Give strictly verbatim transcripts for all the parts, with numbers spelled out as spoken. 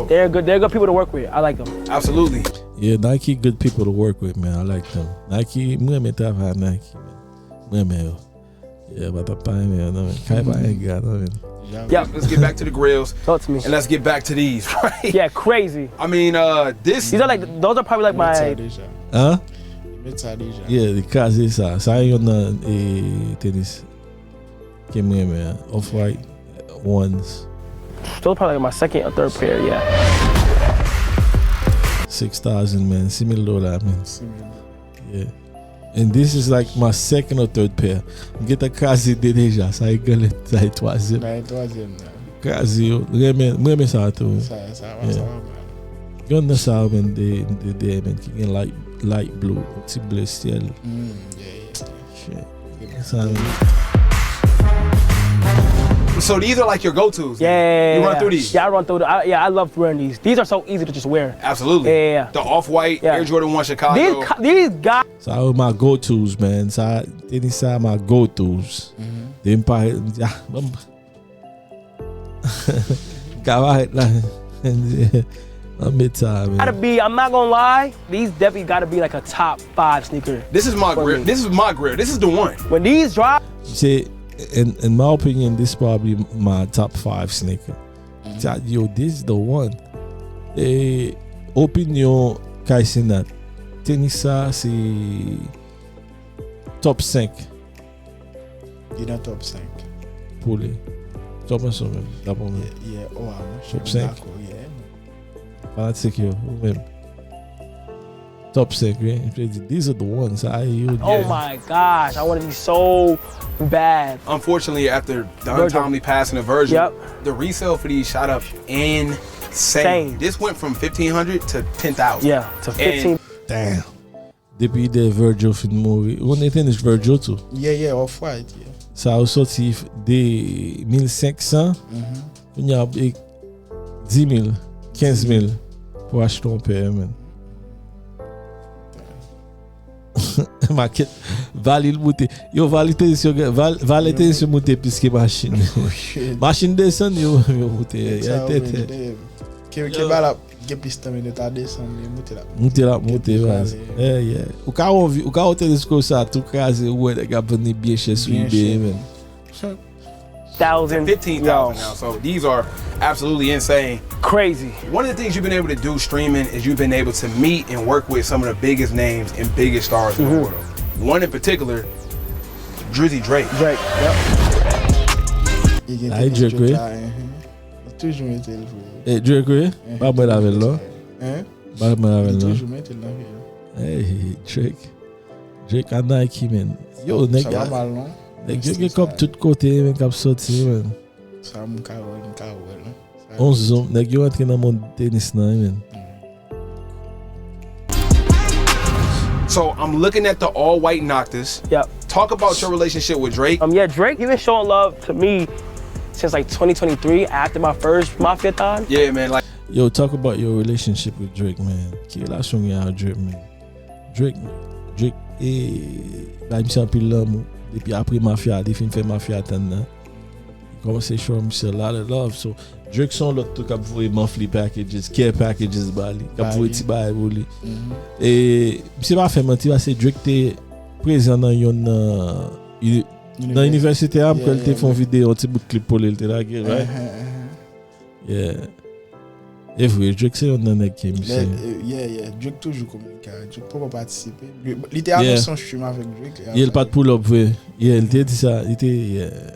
They're good. They're good people to work with. I like them. Absolutely. Yeah, Nike good people to work with, man. I like them. Nike, mwen renmen travay Nike, man. Mwen renmen yo. Yeah, but I'm pa renmen yo, non, man. Kay pa engra, non, man. Yeah. Let's get back to the grills. Talk to me. And let's get back to these, right? Yeah, crazy. I mean, uh, this. These are like those are probably like Met sa my deja. Huh? Met sa deja. Yeah, li kraze sa. Sa yon nan e, tenis ke mwen renmen. Off-white ones. Those are probably like my second or third pair. Yeah. Six thousand, man. Six mil dola, man. Six mil. Yeah. And this is like my second or third pair. M gentan kraze de deja. Sa e grenn, sa e twazyèm. Nan twazyèm nan. Kraze yo. Renmen, mwen renmen sa tou. Sa sa va sa va mal. Yon nan sa yo, men, de, de, de, men, ki gen light, light blue, ti ble syèl. Mm, yeah, yeah. Shit. Sa, So these are like your go-tos. then. Yeah. You run through these. Yeah, I run through. The, I, yeah, I love wearing these. These are so easy to just wear. Absolutely. Yeah. The off-white Yeah. Air Jordan One Chicago. These co- these guys. Sa yo my go-tos, man. Sa, tenis sa my go-tos. Depi m parèt, m di, ah, ban m ka parèt la. An met sa, Gotta man. Be. I'm not gonna lie. These definitely gotta be like a top five sneaker. This is my For grill. me. This is my grill. This is the one. When these drop, Se, in, in my opinion, this probably my top five sneaker. Sa, yo, this is the one. E, opinyon Kay Senat. Tenis sa, se top senk Li nan top senk. Pou li. Sa w panse w menm, daprè w menm? Yeah, oh, ah, mwen Top senk? Dakò, yeah. Fanatik yo, ou menm. Top senk, wi. M te di, these are the ones. Sa yo. Oh my gosh, I want to be so bad. Unfortunately, after the Virgil. Untimely passing of Virgil, Yep. the resale for these shot up insane. Insane. This went from fifteen hundred to ten thousand. Yeah, to fifteen. Damn. Depi de Virgil fin mouri. Ou konnen tenis Virgil tou. Yeah, yeah, off-white, yeah. Sa yo soti de mil senk san. Kounye a e dis mil, kenz mil pou achte yon pè, man. Maket, vali l moute. Yo, vali tenis yo, val, vale tenis yo moute plis ke machin. Machin desann, yo, yo moute. Sa Ya yo tete. vle, ke, ke ba la, gen plis tan, men ta desann, li moute la. Moute la, moute, Gen baz. vale. Yeah, yeah. Ou ka wè, ou ka wè tenis konsa, tou kraze, ou wè nèg ap vann li byen chè sou Byen eBay, chè. Man. Thousand. Fifteen thousand Yo, now. So these are absolutely insane. Crazy. One of the things you've been able to do streaming is you've been able to meet and work with some of the biggest names and biggest stars in the world. One in particular, Drizzy Drake. Drake. Yep. Li gen Ay, tenis Drake, wi. La, mhm. Li toujou mete l vre. E Drake, wi? Pa mwen avè l, non? Hein? Pa mwen avè Li l, non? Toujou mete l nan vye. Hey, Drake. Drake a Nike, man. Yo, nèg Sa yo, pa mal, non? nèg yo gen kòb tout kote, man, k ap soti, man. Sa m ka wè, m ka wè, non? On zon, nèg yo antre nan mond tenis nan, man. So I'm looking at the all white Noctis. Yep. Talk about your relationship with Drake. Um, yeah, Drake, he been showing love to me since like twenty twenty-three after my first Mafia time. Yeah, man. Like, Yo, talk about your relationship with Drake, man. Ki relasyon gen ak Drake, man? Drake, Drake, e, bay misye anpil lanmou. Depi apre Mafia, li fin fè Mafia tann nan. Li kòmanse show misye a lot of love. So, Drake se yon lòt tou k ap voye monthly packages, care packages ba li. K ap voye ti bagay pou li. E, misye pa fè manti, paske Drake te prezan nan yon nan, nan inivèsite a, m kwè li te fè yon videyo, yon ti bout klip pou li, li te lage, right? Yeah. E vre, Drake se yon nan nèg ke misye. Yeah, yeah, Drake toujou kominike avèk Drake, poko patisipe. Li, li te anonse yon stream avèk Drake. Yeah, li pa t pull up vre. Yeah, li te di sa, li te, yeah.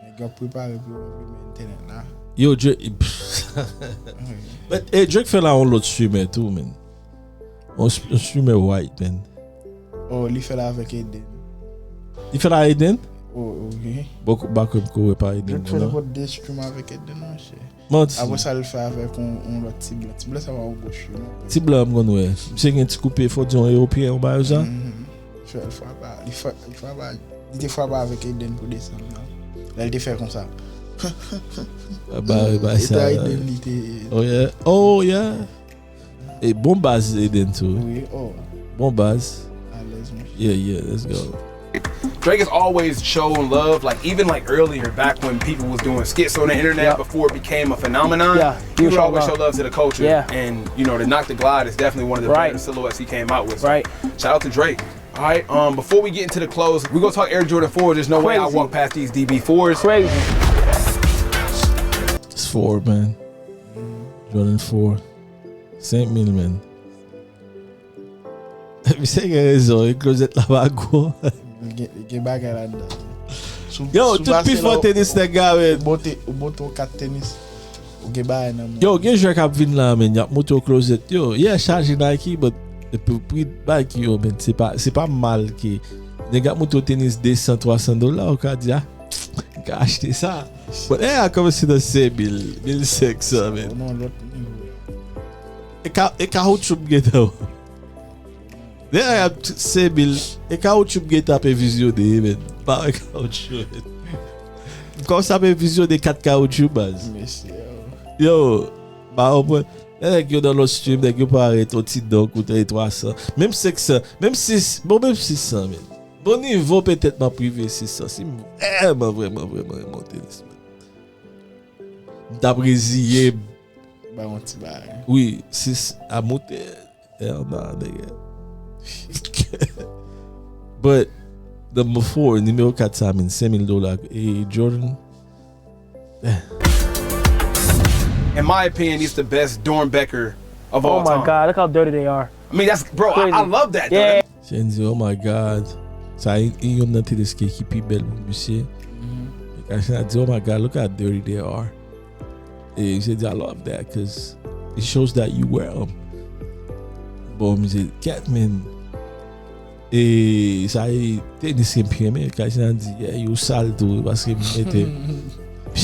Nèg yo ap prepare pou yo vin entènèt la. Yo, Drake, but, e, Drake fè la yon lòt streamer tou, man. Yon s- yon streamer white, man. Oh, li fè la avèk Eden. Li fè la Eden? Oh, wi. Bon, ba kwè m ko wè pa Eden, Drake fè non. Nenpòt de stream avèk Eden, monchè. Manti. Apre sa, li fè avèk yon, yon lòt ti blan. Ti blan sa pa yon gwo streamer. Ti blan m konn wè. Misye gen ti koupe, fò di yon Ewopeyen, yon bagay sa. Mhm. Fè, fè pa, li fè, li fè pa, li te fè pa avèk Eden pou desann nan. Lè li te fè konsa. Ba, ba, E sa. ta Eden li te. Oh, yeah. Oh, yeah. E bon baz Eden tou. Wi, oh. Bon baz. Alèz, monchè. Yeah, yeah, let's go. Drake is always showing love, like, even, like, earlier, back when people was doing skits on the internet, yeah, before it became a phenomenon, yeah, he would always show love to the culture. Yeah. And, you know, the Knock the Glide is definitely one of the, right, better silhouettes he came out with. So, right, shout out to Drake. All right, um, before we get into the clothes, we gonna talk Air Jordan fours. There's no way I walk past these D B fours. Crazy. It's four, man. Jordan four. Senk mil, man. Misye gen rezon, wi, klozèt la pa gwo. Gen, gen bagay ladan. Yo, tout pifò tenis nèg la, men. Ou bote, ou bote yon kat tenis, ou gen bagay nan men. Yo, gen jwè k ap vin la, men, y ap montre w klozèt yo. Yeah, chaje Nike, but epi pri Nike yo, men, se pa, se pa mal ke nèg ap montre w tenis de san, twa san dola, ou ka di, ah, m ka achte sa. But, eh, a kòmanse nan senk mil, mil senk san, men. Ou nan lòt nivo. E ka, e kawoutchou m gentan. Lè a ap t-, se bil, e kawoutchou m gen tape vizyone, men. Pa wè kawoutchou, men. Kòm sa pe vizyone kat kawoutchou, baz. Mesye, oh. Yo, pa konprann. Lè nèg yo nan lòt stream, nèg yo parèt yon ti donk ou trè twa san. Menm senk san, menm sis, bon, menm sis san, men. Bon nivo, petèt m ap rive sis san. Si m vrèman, vrèman, vrèman renmen tenis, men. M t ap reziye m. Ba yon ti bagay. Wi, sis a monte. Hell nah, nigga. But, number four, nimewo kat sa, I mean, senk mil dola. E Jordan. In my opinion, he's the best Doernbecher of all time. Oh my God, look how dirty they are. I mean, that's, bro, I, I love that, though. Yeah. Shen di, oh my God. Sa, e, e youn nan tenis ki, ki pi bèl pou misye. E Kashina di, oh my God, look how dirty they are. E misye di, I love that, 'cause it shows that you wear 'em. Bon, misye, kèt, men. E sa e tenis ke m pi renmen, Kashina di, yeah, yo sal tou, paske m mete.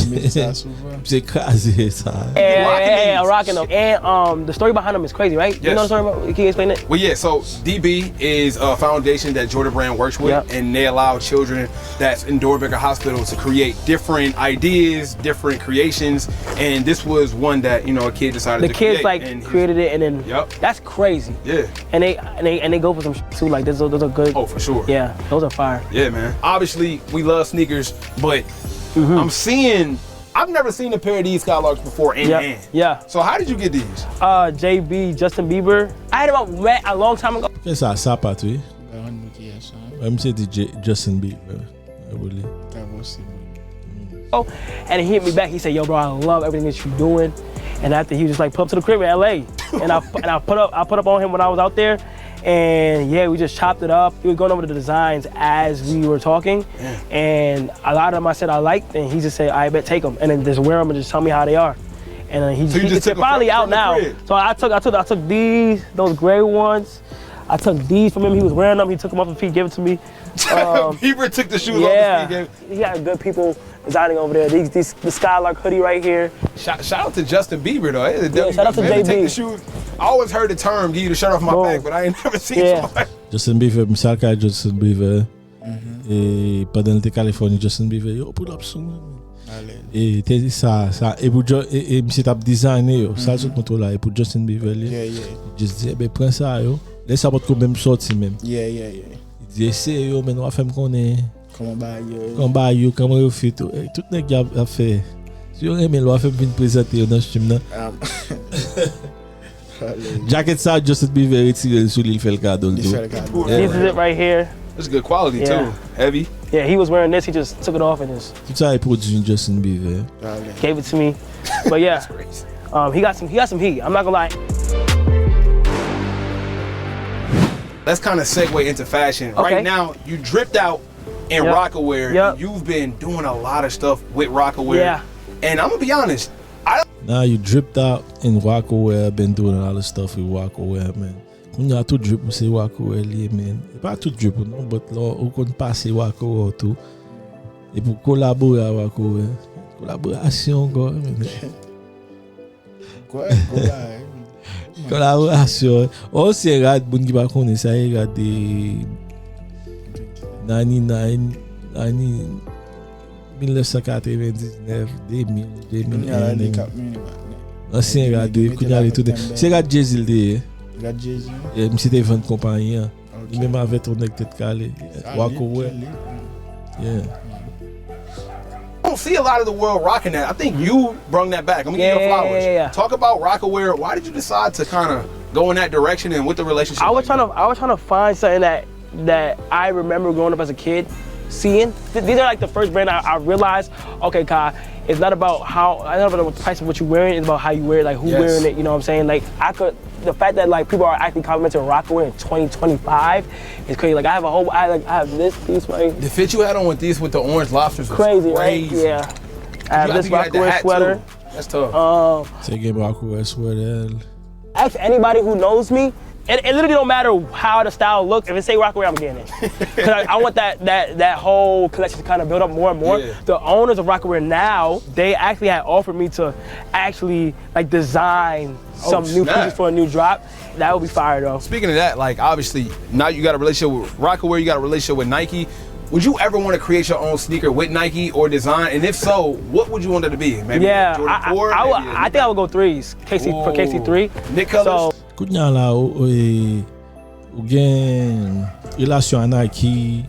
Mete sa souvan. Misye kraze sa. Yeah, yeah, yeah, rocking them. And, um, the story behind them is crazy, right? You know the story about, can you explain it? Well, yeah, so D B is a foundation that Jordan Brand works with, yep, and they allow children that's in Doernbecher Hospital to create different ideas, different creations, and this was one that, you know, a kid decided to create. The kids, like, created it, and then, yep, that's crazy. Yeah. And they, and they, and they go for some sh-, too. Like, those, those are good. Oh, for sure. Yeah, those are fire. Yeah, man. Obviously, we love sneakers, but, mm-hmm, I'm seeing, I've never seen a pair of these Skylarks before in hand. Yeah. So how did you get these? Uh, J B, Justin Bieber. I had about met a long time ago. Kisa, sapat, wi. Mwen, misye di J-, Justin Bieber. Mwen, wi. Oh, and he hit me back. He said, "Yo, bro, I love everything that you're doing." And after, he was just, like, "Pull up to the crib in L A." And I, and I put up, I put up on him when I was out there. And yeah, we just chopped it up. He was going over the designs as we were talking. Yeah. And a lot of them I said I liked, and he just said, "I bet, take them." And then just wear them and just tell me how they are. And then he, so you just took them from the crib? Finally out now. So I took, I took, I took these, those gray ones. I took these from him. He was wearing them. He took them off his feet, gave it to me. Um, Bieber took the shoes off his feet, yeah, gave it. He got good people designing over there. These, these, the Skylark hoodie right here. Shout, shout out to Justin Bieber, though. Yeah, shout out to J B. Take the shoes. I always heard the term, "Give you the shirt off my back," but I ain't never seen somebody. Justin Bieber, m sal kay Justin Bieber. E pandan l te California, Justin Bieber, yo, pull up sou mwen. E te sa, sa, e pou Jo-, e, e misye t ap dizayne yo. Sa l sot montre w la, e pou Justin Bieber li. Yeah, yeah. Li just di, "Enben, pran sa yo." Lè sa potko menm sòti menm. Yeah, yeah, yeah. Li di, "Eseye yo, men w a fè m konnen." Kòman bagay yo ye? Kòman bagay yo, kòman yo fit ou. E, tout nèg y ap, ap fè. Si yo renmen l, w a fè m vin prezante yo nan stream nan. Djakèt sa, Justin Bieber retire l sou li, l fè l kado l tou. Li fè l kado. Yeah. This is it right here. It's good quality, yeah, too. Heavy. Yeah, he was wearing this, he just took it off and just... Tout sa e pwodui Justin Bieber. Gave it to me. But yeah, um, he got some, he got some heat. I'm not gonna lie. Let's kinda segue into fashion. Okay. Right now, you dripped out in Rocawear. Yep. You've been doing a lot of stuff with Rocawear. Yeah. And I'm gonna be honest, I don't... Now you dripped out in Rocawear, been doing a lot of stuff with Rocawear, man. Kounye a tout drip ou se Rocawear li ye, man. E pa tout drip ou non, but lè ou konn pase Rocawear tou. Epi w kolabore a Rocawear. Kolaborasyon ankò, man. Gwo, gwo bagay. Kolaborasyon. Ou se rad, moun ki pa konnen sa, e rad de ninety-nine, ninety, mil nèf san katrevendiznèf, de mil, de mil en. Ansyen rad, wi, kounye a li tounen. Se rad Jay-Z li te ye. Rad Jay-Z. E, misye te vann konpayi an. Li menm avèk yon nèg tèt kale. Rocawear. Yeah. I don't see a lot of the world rocking that. I think you brung that back. I'm gonna give you your Yeah, flowers. Yeah, yeah. Talk about Rocawear. Why did you decide to kind of go in that direction and with the relationship? I was trying to I was trying to find something that that I remember growing up as a kid seeing. Th- these are like the first brand I, I realized. Okay, Kai, it's not about how I don't know the price of what you're wearing. It's about how you wear it, like who Yes. wearing it. You know what I'm saying? Like I could the fact that like people are actually complimenting Rocawear in twenty twenty-five is crazy. Like I have a whole I like I have this piece right. The fit you had on with these with the orange lobsters was Crazy, crazy. Right? Yeah. I have I this think you had the Rocawear hat sweater. Too. That's tough. Um, Se gen Rocawear sweater. Ask anybody who knows me. It, it literally don't matter how the style looks. If it say Rocawear, I'm getting it. Cause I, I want that that that whole collection to kind of build up more and more. Yeah. The owners of Rocawear now, they actually had offered me to actually like design some new Snap. Pieces for a new drop. That would be fire though. Speaking of that, like obviously now you got a relationship with Rocawear, you got a relationship with Nike. Would you ever want to create your own sneaker with Nike or design? And if so, what would you want it to be? Maybe Yeah, Jordan I, I, four, I, would, maybe a I think I would go threes. K C for K C three. Nick Colors? So Kounye a la, ou, e, ou gen relasyon a Nike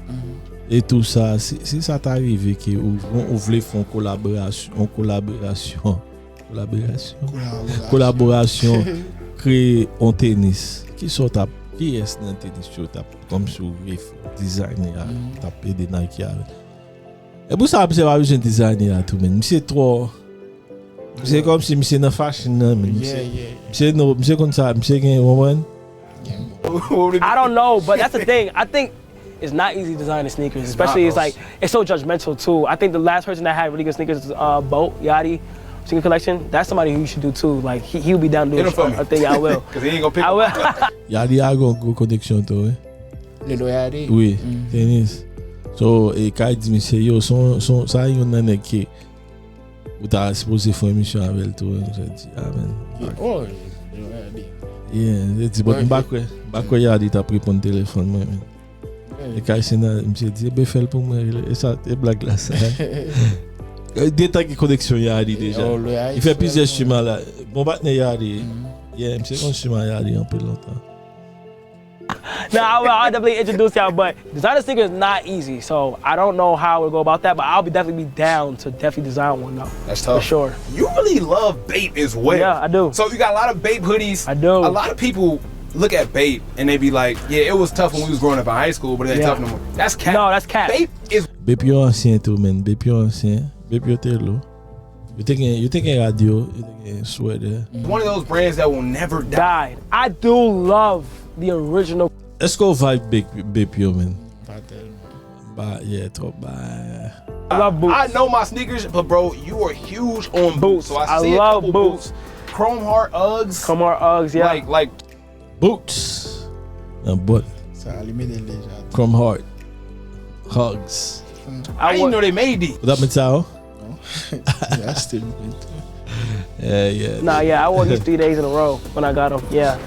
e tou sa. Si, si sa ta rive ke ou, ou vle fè yon kolaborasyon, yon kolaborasyon, kolaborasyon, kolaborasyon, kreye yon tenis. Kisa w t ap, kiyès nan tenis yo t ap, kòmsi ou vle fè dizayne a, t ap ede Nike a? E pou sa, misye pa bezwen dizayne a tou, men. Misye twò. Misye kòmsi misye nan fashion nan, men. Misye, Yeah, yeah. Misye no, misye konn sa, misye gen, ou konprann? I don't know, but that's the thing. I think it's not easy designing sneakers, especially it's like it's so judgmental too. I think the last person that had really good sneakers was uh, Boat Yachty sneaker collection. That's somebody who you should do too. Like he, he'll be down to do Hit him for a, me. A thing. I will. Because he ain't gonna pick I up will. my Yachty a gen yon gwo koneksyon tou, wi. Lil Yachty. Wi, tenis. So, e Kay di misye, yo, son, son, sa yon nan nèg ke ou ta sipoze fè yon emisyon avè l tou, wi. Misye di, ah, man. Oh, Lil Yachty. Yeah, li di, but m pa kwè, m pa kwè Yachty t ap reponn telefòn mwen, men. E Kay se nan, misye di, ebe fè l pou mwen, e sa, e blag la sa. Detan ki koneksyon Yachty deja. Oh, Lil Yachty Li fè sweat, plizyè man. stream a la. Bon patnè Yachty. Yeah, misye konn stream a Yachty anpil lontan. No, I will, I'll definitely introduce y'all, but designer sneakers is not easy. So I don't know how I would go about that, but I'll be definitely be down to definitely design one though. That's For tough. Sure. You really love Bape as well. Yeah, I do. So you got a lot of Bape hoodies. I do. A lot of people look at Bape and they be like, yeah, it was tough when we was growing up in high school, but it ain't Yeah. Tough no more. That's cap. No, that's cap. Bape is Bape yo ansyen tou, men. Bape yo ansyen. Bape yo te lou. Yo te gen, yo te gen radyo, yo te gen sweater. One of those brands that will never die. Died. I do love the original. Èske w vibe Bape, Bape yo, men? Pa tèlman. Ba, yeah, twòp ba. I love boots. I know my sneakers, but bro, you are huge on boots. Boots. So I, I see a love couple boots. boots. Chrome Heart Uggs. Come on, Uggs, yeah. Like, like Boots. Nan bòt. Sa li mete l deja. Chrome Heart. Hugs. I, didn't wa- know they made these. Ou t ap met sa yo? I still mete. Yeah, yeah. Nah, yeah, I wore these three days in a row when I got them. Yeah.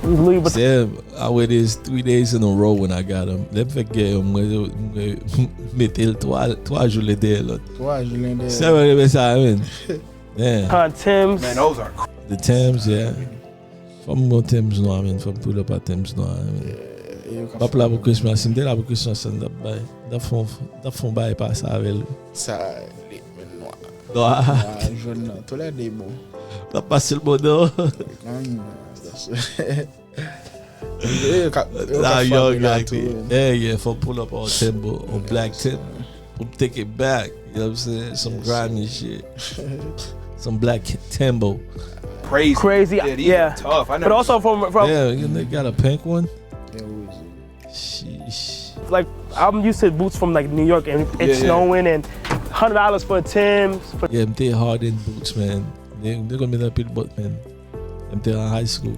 Louis Vuitton. Sè, I wear this three days in a row when I got them. Lè m fèk gen yo, mwen, mwen mete l twa, twa jou len dèyè lòt. Twa jou len dèyè. Sè mwen renmen sa, men. Yeah. Timbs. Man, those are cr- The Timbs, yeah. Fò m gon Timbs nwa, men. Fò m pull up a Timbs nwa, men. E yo ka M ap la pou Christmas. Si m te la pou Christmas, m t ap bay. M t ap fè yon, m t ap fè yon bay pase avè l. Sa li men nwa. Nwa. Nwa, jòn nan. Tou lè de bon. M t ap pase l bon, non. Nan, sa se. Yo ka, yo ka Ah, fè yo, la like, tou. yeah, yeah, fò pull up on Timbo, on black Timbo. Pou take it back, you know what I'm saying? Some grimy shit. Some black Timbo. Crazy. Crazy, Yeah, these yeah. are tough. I But never also from from Yeah, you know, they got a pink one. Sheesh. Like I'm used to boots from like New York and it's Yeah, yeah. Snowing and hundred dollars for Timbs. For, Yeah, m te hard in boots, man. They, they gonna be that people, but man, m te an high school.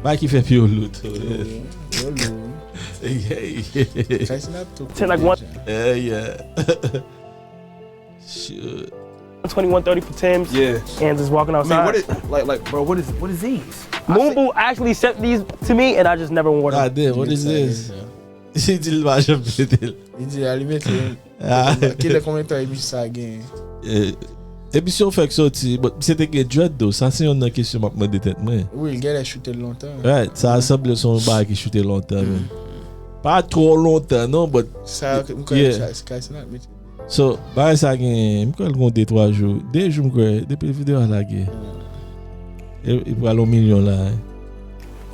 Ba ki fè pye w lou tou. Yo lou. Yeah, yeah. Sa se la tou. Ten like one. Yeah, yeah. Shit. Twenty-one thirty for Timbs. Yeah. And just walking I mean, outside. What is like, like, bro? What is what is these? Moon Boo actually sent these to me, and I just never wore them. God damn, what is this? Li di l pa janm mete l. Li di a li mete. Ah. Kilè konbyen tan emisyon sa gen? Eh, emisyon fèk soti, but misye te gen dread though. Sa se yon nan kesyon m ap mande tèt mwen. Wi, l genlè choute l lontan. Right, sa sanble se yon bagay ki choute lontan, men. Pa twò lontan non, but sa, m kwè yeah. Sa, sa, sa, sa, so, bagay sa gen, m kwè l gon de twa jou, de jou m kwè, depi videyo a lage. E, e pral yon milyon la. Eh.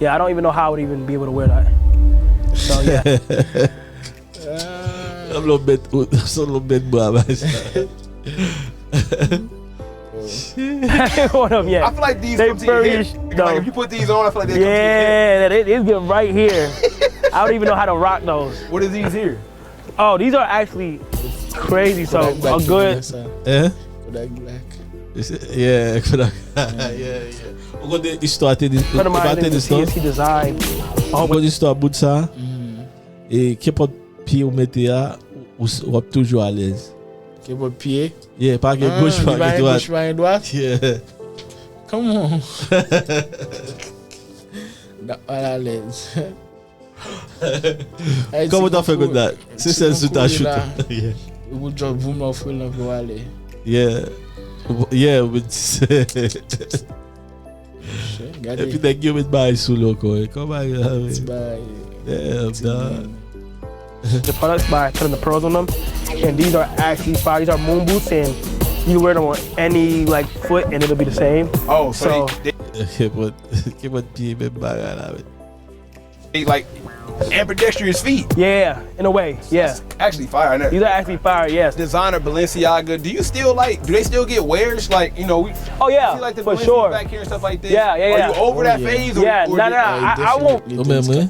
Yeah, I don't even know how I would even be able to wear that. So, yeah. Yon lòt bèt, yon lòt bèt bwa, bagay sa. Hold up, yeah. I feel like these they come to your hip. Like, if you put these on, I feel like they come to your hip. Yeah, they, they get right here. I don't even know how to rock those. What are these here? Oh, these are actually crazy. So a good. Eh? Kodak Black. Yeah, Kodak. Yeah, yeah. Ou konn istwa tenis, ou pa tenis non? Ou konn istwa bout sa? E kenpòt pye ou mete a, ou, w ap toujou alèz. Kenpòt pye? Yeah, pa gen goch, pa gen dwat. Goch, pa gen dwat? Yeah. Come on. N ap alalèz. Kòman w ta fè konn la? Se sèl sou ta choute. Ou bout jòb voum la, ou fwe l nan pye w ale. Yeah. Yeah, but epi nèg yo met bagay sou li ankò. Kòman bagay la, men? Damn, dog. The products by putting the pearls on them. And these are actually fire. These are moon boots, and you wear them on any like foot, and it'll be the same. Oh, so, so they, they, but, but pye menm bagay la, men. They like ambidextrous feet. Yeah, in a way, yeah. That's actually fire. These are actually fire, yes. Designer Balenciaga. Do you still like? Do they still get wears? Like, you know, we. Oh yeah, see, like, the for Balenciaga sure. Back here and stuff like this. Yeah, yeah, yeah. Are you over that phase? Or, yeah, or no, no, no. I, I won't. Ou menm, wi.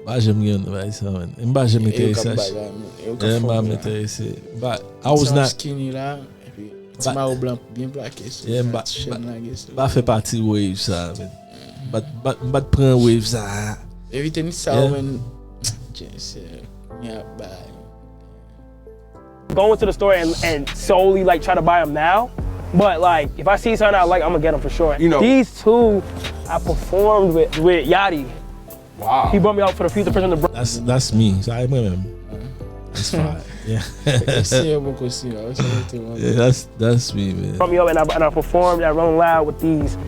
M pa janm gen yon bagay sa, man. M pa janm enterese. M pa enterese. Skinny la. Ti mayo blan byen plake sou. Yeah, m pa, m pa fè pati wave sa, man. M pa, m pa, m pa t pran wave sa. Evite ni sa, man. Jensen, ni ap bay. Going to the store and, and solely like try to buy them now. But like if I see something I like, I'm gonna get them for sure. You know. These two I performed with, with Yachty. Wow. He brought me out for the few, the first time the bro- That's, that's me. Sa e mwen menm. That's fire. Yeah. Ese yo poko si yo, ese yo te mwen. Yeah, that's, that's me, man. Brought me up and I, and I performed at Rolling Loud with these.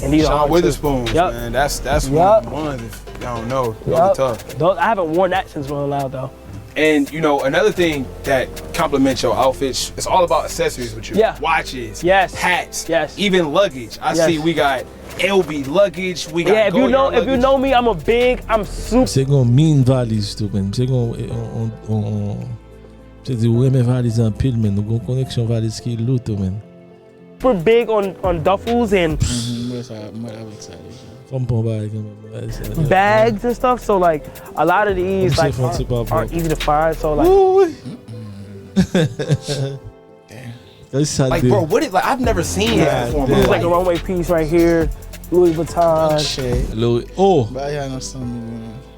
And these are Sean Witherspoon, yep. Man. That's, that's one of the ones, if y'all don't know. Yep. Tough. Those, I haven't worn that since Rolling Loud though. And you know, another thing that complements your outfits, it's all about accessories with you. Yeah. Watches, yes. Hats, yes. Even luggage. I see we got L V luggage, we got yeah, if you know, if you know me, I'm a big, I'm super. Se gon min valiz tou, man. Se gon, on, on, on, se di ou renmen valiz anpil, man. Ou gon koleksyon valiz ki lou tou, man. Super big on, on duffels and. Mhm, mwen sa, mwen avèk sa deja. Fò m pran bagay kanmenm, bagay sa. Bags and stuff. So like a lot of these like aren't, aren't easy to find. So like. Ooh. Like, bro, what is, like, I've never seen that before in my life. It's like a runway piece right here, Louis Vuitton. Louis, oh.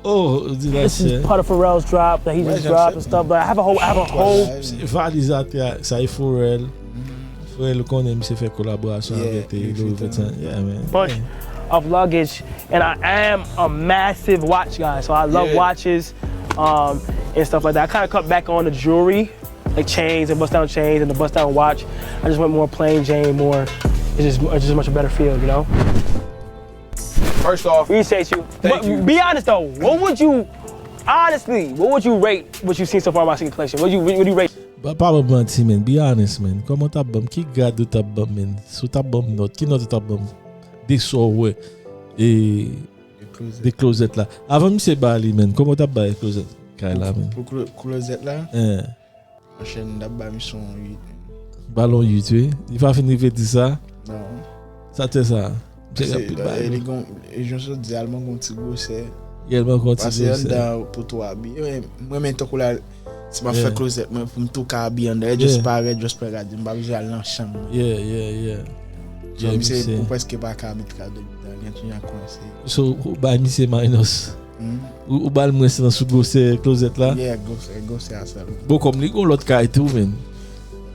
Oh, di la. This is part of Pharrell's drop that he just dropped and stuff, but I have a whole, I have a whole. Valiz atè, sa e Pharrell. Pharrell, ou konnen misye fè kolaborasyon avèk Louis Vuitton. Yeah, man. Bunch of luggage, and I am a massive watch guy, so I love watches, um, and stuff like that. I kinda cut back on the jewelry. Like chains and bust down chains and the bust down watch. I just went more plain Jane, more. It's just, it's just much a better feel, you know. First off, appreciate you. Thank you. But be honest though, what would you, honestly, what would you rate what you've seen so far in my sneaker collection? What you, what do you rate? Pa, pa ban m manti, man. Be honest, man. Kòman w t ap ban m? Ki grad ou t ap ban m, man? Si w t ap ban m nòt, ki nòt ou t ap ban m? De sa w wè. E, de klozèt la. Avan misye ba li, man. Kòman w t ap bay klozèt kay la, man? Pou, pou klo-, klozèt la? Hein. Monchè, m t ap ba misye yon uit. Ba l yon uit, wi. Li pa fin rive di sa? Non. Sa te sa? Misye gen anpil bagay. Li gon, e jan w di, Alman gon ti gwosè. Li Alman gon ti gwosè. Pase anndan pou tou abiye. Mwen, mwen renmen tankou la, si m ap fè klozèt mwen, pou m tou ka abiye anndan. E just parèt, just pran gade, m pa bezwen al nan chanm mwen. Yeah, yeah, yeah. Jan misye, ou prèske pa ka met kado anndan, li toujou kwense. So, ou bay misye minus. Hmm? Ou, ou ba l mwens nan sou gwosè klozèt la? Yeah, gwosè, gwosè a sèlman. Bon, kòm li gon lòt kay tou, men.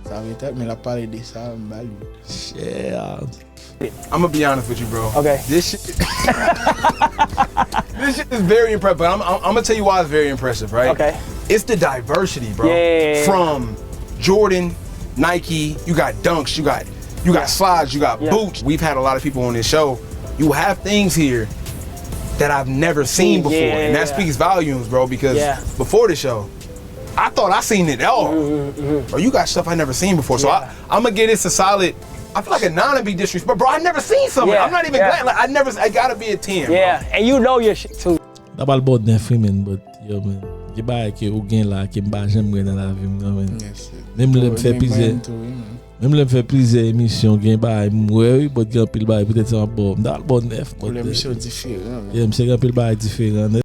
Sa vre tèt, men l ap pale de sa, m ba l uit. Shit. I'ma be honest with you, bro. Okay. This shit, this shit is very impressive, but I'm, I'm, I'm gonna tell you why it's very impressive, right? Okay. It's the diversity, bro. Yeah. From Jordan, Nike, you got Dunks, you got, you got slides, you got boots. We've had a lot of people on this show. You have things here that I've never seen before, and that speaks volumes, bro. Because before the show, I thought I seen it all, bro. You got stuff I never seen before, so I, I'm gonna give this a solid. I feel like a nine to be disrespectful, but bro, I never seen something. I'm not even glad. Like I never. I gotta be a ten, bro. Yeah, and you know your shit too. N ap al bò nèf wi men, but yo men, gen bagay ke ou gen la ke m pa janm wè nan lavi m nan men. Menm lè m fè plizyè menm lè m fè plizyè emisyon, gen bagay m wè wi, but gen anpil bagay poutèt sa m ap bò m ta al bò nèf. But emisyon diferan. Yeah, m se gen anpil bagay diferan.